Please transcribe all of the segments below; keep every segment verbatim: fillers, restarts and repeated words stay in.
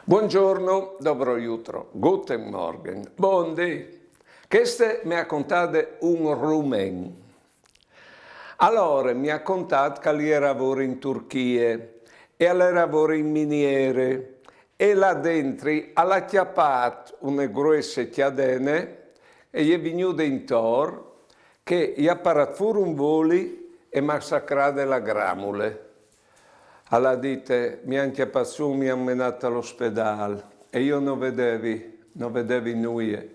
Buongiorno, dobro jutro, guten Morgen, bundì. Cheste me à contade un rumen. Alore, mi à contât che al jere a vore in Turchie e al jere a vore in miniere e là dentri al à cjapât une gruesse cjadene e je vignude intor che i à parât fûr un voli e massacrade la gramule. Al à dite: «Mi àn cjapât sù, mi àn menât al ospedâl e jo no vedevi, no vedevi nuie.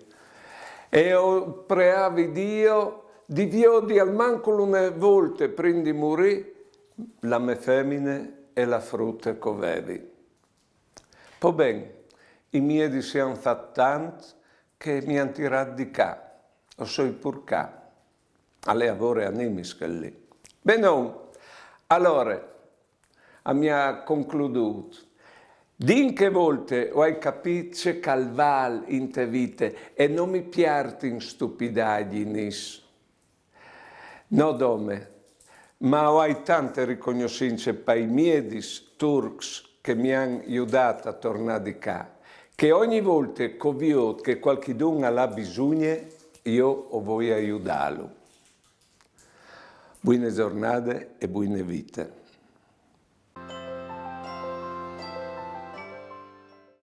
E o preavi Dio di viodi almancul une volte prin di murî la mê femine e la frute che o vevi.» Po ben, i miedis a àn fat tant che mi àn tirât di ca, o soi pûr ca. Al è a vore a Nimis chel li. Benon, alore, a mi à concludût. Di in chê volte o ai capît ce che al vâl inte vite e no mi piartin stupidagjinis. No dome, ma o ai tante ricognossince pai miedis turcs che mi àn judât a tornâ di ca, che ogni volte che o viôt che cualchidun al à bisugne, jo o voi a judâlu. Buine zornade e buine vite.